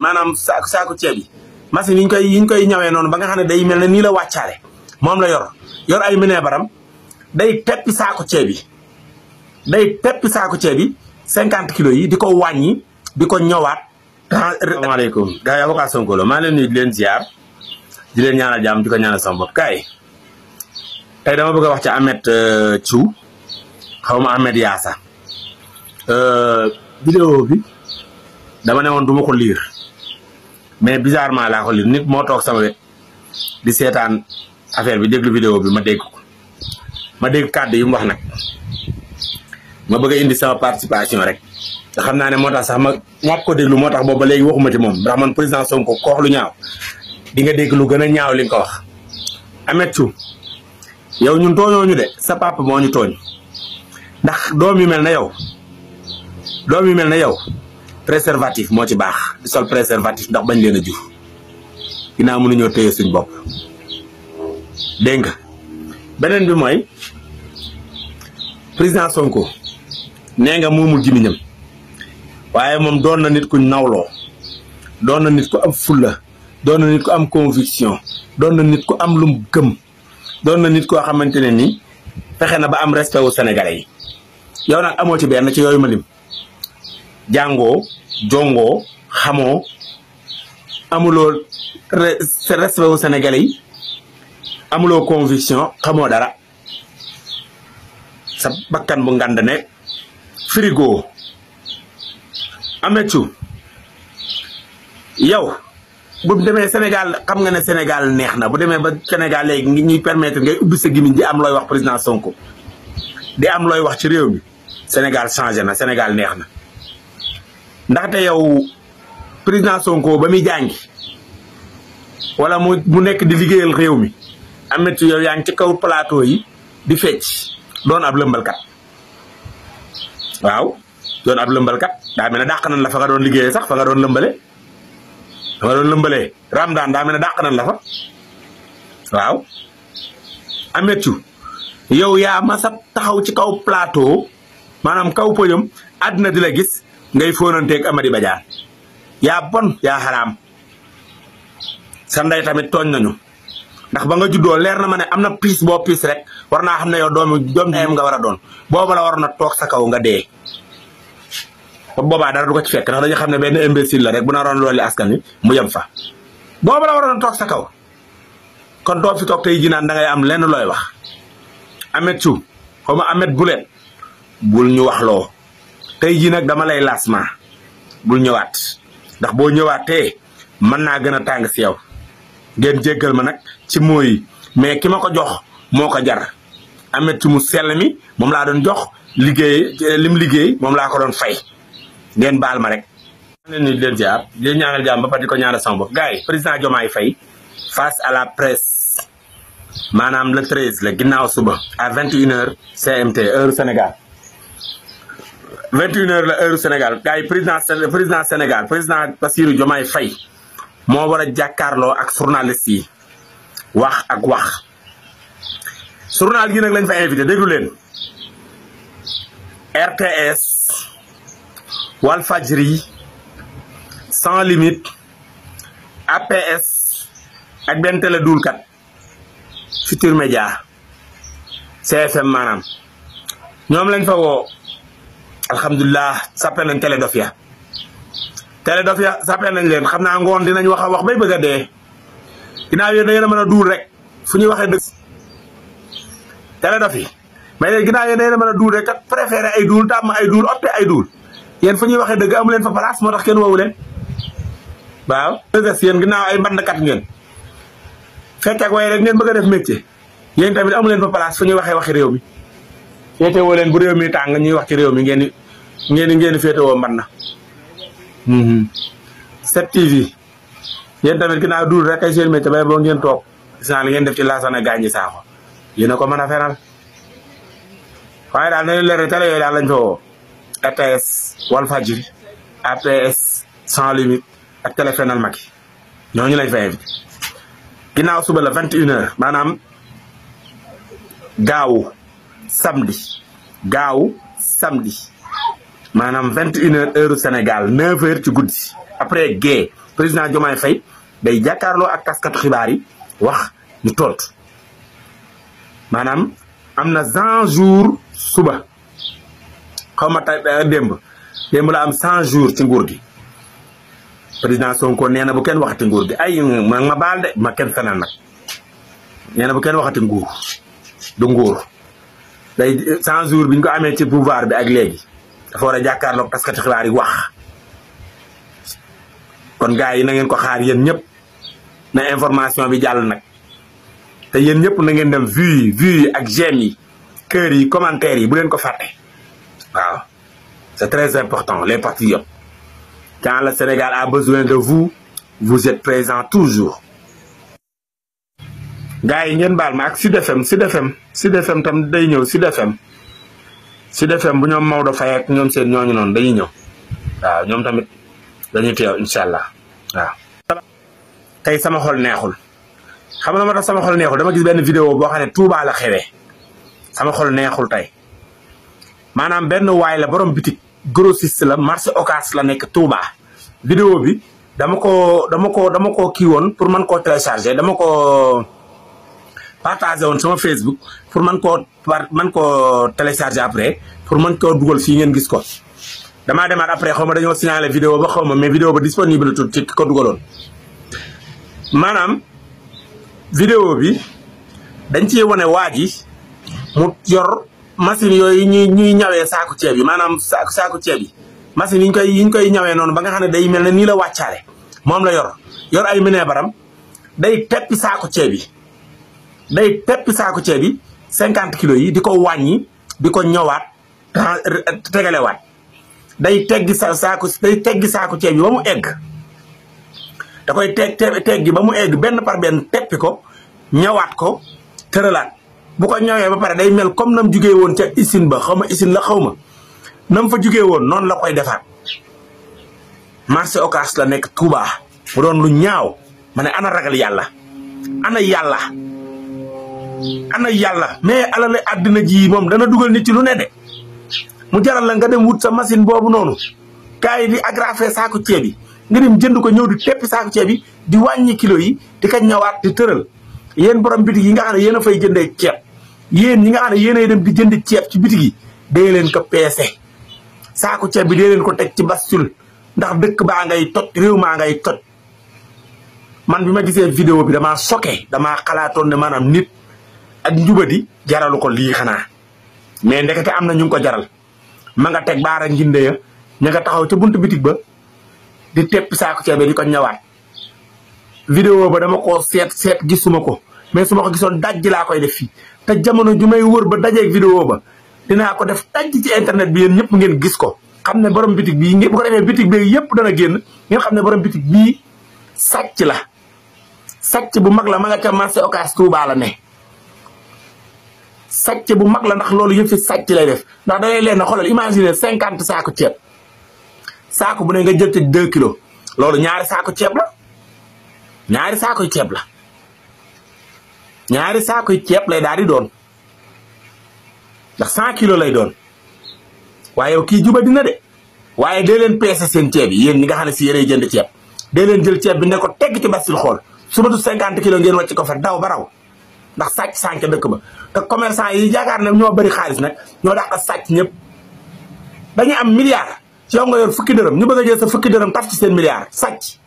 maanaam saako ceeb yi machine yi ñu koy ñawee noonu ba nga xam ne day mel ne nii la wàccaale moom la yor ay minebaram day teppi saako ceeb yi day teppi saako ceeb yi 50 kilos yi di ko wàññi di ko ñëwaat. asalaamaaleykum gars yi avocat Sonko la maa leen nuyu di leen ziar di leen ñaanal jàmm di ko ñaanal sama bopp kaay tey dama bëgg a wax ci Ahmed Thiou xaw ma Ahmed Yaasa vidéo bi dama ne woon du ma ko lire mais bizarrement laa ko lire nit moo toog sama wet di seetaan affaire bi déglu vidéo bi ma dégg ko ma dégg kàddu yi mu wax nag ma bëgg a indi sama participation rek te xam naa ne moo tax sax ma ñàkk ko déglu moo tax boobu ba léegi waxuma ci moom ndax man président Sonko ko wax lu ñaaw di nga dégg lu gën a ñaaw li nga ko wax. Ahmed Thiou yow ñun tooñoo ñu de sa papa moo ñu tooñ ndax doom yu mel na yow préservatif moo ci baax di sol préservatif ndax bañ leen a jur ginnaaw mënuñoo téye suñ bopp dégg nga beneen bi mooy président Sonko nee nga moomul gimiñam waaye moom doon na nit ku nawloo doon na nit ku am fulla doon na nit ku am conviction doon na nit ku am lum gëm doon na nit koo xamante ne ni fexe na ba am respect wu sénégalais yi yow nag amoo ci benn ci yooyu ma lim jàngoo jongoo xamoo amuloo respect wu sénégalais yi amuloo conviction xamoo dara sa bakkan bu ngand ne frigo. Ahmed Thiou yow bu demee Sénégal xam nga ne Sénégal neex na bu demee ba Sénégal léegi ngi ñuy permettre ngay ubbi sa gimiñ di am looy wax président Sonko di am looy wax ci réew mi Sénégal changé na Sénégal neex na ndaxte yow président Sonko ba muy jàngi wala mu nekk di liggéeyal réew mi Ahmed Thiou yow yaa ngi ci kaw plateau yi di fecc doon ab lëmbalkat waaw doon ab lëmbalkat daa mel ne dàq nañ la fa nga doon liggéeyee sax fa nga doon lëmbalee Ramadan daa mel ne dàq nañ la fa waaw. Ahmed Thiou yow yaa masa taxaw ci kaw plateau maanaam kaw podium àddina di la gis ngay fóonanteeg Amady Badiane yaa bon yaa xaraam sa ndey tamit tooñ nañu ndax ba nga juddoo leer na ma ne am na piis boo piis rek war naa xam ne yow doom ndeyam nga war a doon booba la war na toog sa kaw nga dee. boobaa dara du ko ci fekk ndax dañu xam ne benn imbécile la rek bu naroon loolu askan wi mu yem fa booba la waroon a toog sa kaw kon doo fi toog tey ji naan da ngay am lenn looy wax. Ahmed Thiou xaw ma Ahmed Boulet bul ñu wax loo tey jii nag dama lay lancement bul ñëwaat ndax boo ñëwaatee mën naa gën a tàng si yow ngeen jéggal ma nag ci mooy mais ki ma ko jox moo ko jar. Ahmed Thiou mu sell mi moom laa doon jox lim liggéey moom laa ko doon fay. ngeen baal ma rek. leen ni leen ziar di ñaanal jàmm ba pare di ko ñaanal sama bopp gars yi président Diomaye Faye face à la presse maanaam le 13 la ginnaaw suba à 21h CMT heure Sénégal 21h la heure Sénégal gars yi président Sénégal président Bassirou Diomaye Faye moo war a jàkkaarloo ak journaliste yi wax ak wax journal yi nag lañ fa invité déglu leen RTS Walfadjri Sans Limite APS ak benn télé duulkat Futur Média CFM maanaam ñoom lañ fa woo alhamdulilah sappel nañ télé Dofia sappel nañ leen xam naa ngoon dinañ wax bay bëgg a dee ginnaaw yéen da ngeen a mën a duul rek fu ñuy waxee dëgg télé Dofia mais léegi ginnaaw yéen da ngeen a mën a duul rek kat préféré ay duul tàmm ay duul opté ay duul yéen fu ñuy waxee dëgg amu leen fa place moo tax kenn woowu leen waaw yéen ginnaaw ay mbandkat ngeen fekk ak waaye rek ngeen bëgg a def métier yéen tamit amu leen fa place fu ñuy waxi réew mi féetewoo leen bu réew mi tàng ñuy wax ci réew mi ngeen féetewoo mban na 7TV yéen tamit ginnaaw duul rek ay seen métier bay boo ngeen toog gis naa li ngeen def ci laasana gaañi saako yéen a ko mën a fenal waaye daal na leen leer télé yooyu daal lañ fa woo RTS Walfadjri APS Sans Limite ak téléfénal Macky ñooñu lañ fa invité ginnaaw suba la 21h maanaam gaawu samedi maanaam 21h heure Sénégal 9h ci guddi après gée président Diomaye Faye day jàkkaarloo ak taskatu xibaar yi wax ñu tontu maanaam am na 100 jours suba xaw ma tey démb la am 100 jours ci nguur gi président Sonko nee na bu kenn waxati nguur gi ay ma baal de ma kenn fenal nag nee na bu kenn waxati nguur du nguur day 100 jours bi ñu ko amee ci pouvoir bi ak léegi dafa war a jàkkaarloog taskati xibaar yi wax kon gars yi na ngeen ko xaar yéen ñëpp na information bi jàll nag te yéen ñëpp na ngeen dem vues yi ak j'aime yi cœur yi commentaires yi bu leen ko fàtte waaw c'est très important les patriotes quand le Sénégal a besoin de vous vous êtes présents toujours gars yi ngeen baal ma ak Sud FM tam day ñëw Sud FM bu ñoom Maodo Faye ak ñoom seen ñooñu noonu dañuy ñëw waaw ñoom tamit dañuy teew incha allah waaw. tey sama xol neexul xam nga ma tax sama xol neexul dama gis benn vidéo boo xam ne Touba la xewee sama xol neexul tey maanaam benn waay la borom bitik grossiste la marché Ocass la nekk Touba. vidéo bi dama ko kii woon pour man koo télécharger dama ko partagé woon sama Facebook pour man koo télécharger après pour man koo dugal fii ngeen gis ko. damaa demaat après xaw ma dañoo signalé vidéo ba xaw ma mais vidéo ba disponible tout ci ko dugaloon maanaam vidéo bi dañ ciy wane waa ji mu yor machine yooyu ñuy ñawee saaku ceeb yi maanaam saaku ceeb yi machine yi ñu koy ñawee noonu ba nga xam ne day mel ne nii la wàccaale moom la yor ay mënee baram day teppi saaku ceeb yi 50 kilos yi di ko wàññi di ko ñëwaat tegalewaat day teggi saaku ceeb yi ba mu egg da koy teggi ba mu egg benn par benn teppi ko ñëwaat ko tëralaat bu ko ñëwee ba pare day mel comme nam jugee woon ca usine ba xaw ma usine la xaw ma nam fa jugee woon noonu la koy defaat marché Ocass la nekk Touba mu doon lu ñaaw ma ne ana ragal yàlla ana yàlla mais alal àddina ji moom dana dugal nit ci lu ne de mu jaral la nga dem wut sa machine boobu noonu kaay di agrafé saako ceeb yi nga dem jënd ko ñëw di teppi saako ceeb yi di wàññi kilo yi di ko ñëwaat di tëral yéen borom bitig yi nga xam ne yéen a fay jëndee ceeb yéen ñi nga xam ne yéenay dem di jënd ceeb ci bitig yi dee leen ko peese saako ceeb bi dee leen ko teg ci bascule ndax dëkk baa ngay toj réew maa ngay toj man bi ma gisee vidéo bi damaa choqué damaa xalaatoon ne maanaam nit ak njubadi jaralu ko lii xanaa mais ndekete am na ñu ngi ko jaral ma nga teg baara njinde ya ña nga taxaw ca buntu bitig ba di teppi saako ceeb di ko ñëwaat vidéo ba dama ko seet gisuma ko mais su ma ko gisoon dajji laa koy def fii te jamono ju may wër ba dajeeg vidéo ba dinaa ko def dajji ci internet bi yéen ñëpp ngeen gis ko xam ne borom bitig bii bu ko defee bitig bi yëpp dana génn ngeen xam ne borom bitig bii sàcc la sàcc bu mag la ma nga ca marché Ocass Touba la ne sàcc bu mag la ndax loolu yëpp fi sàcc lay def ndax da ngay leen a xoolal imaginer 50 saako ceeb saako bu ne nga jël ci 2 kilos loolu ñaari saako ceeb la ñaari saakoy ceeb lay daal di doon ndax 100 kilos lay doon waaye yow kii juba dina de waaye dee leen peese seen ceeb yi yéen ñi nga xam ne si yérey jënd ceeb dee leen jël ceeb bi ne ko tegg ci basil xool su ma du 50 kilos ngeen wàcc ko fa daw ba raw ndax sàcc sànq dëkk ba te commerçant yi yaakaar ne ñoo bëri xaalis nag ñoo dàq sàcc ñëpp dañuy am milliard yow nga yor fukki dërëm ñu bëgg a jël sa fukki dërëm taf ci seen milliard sàcc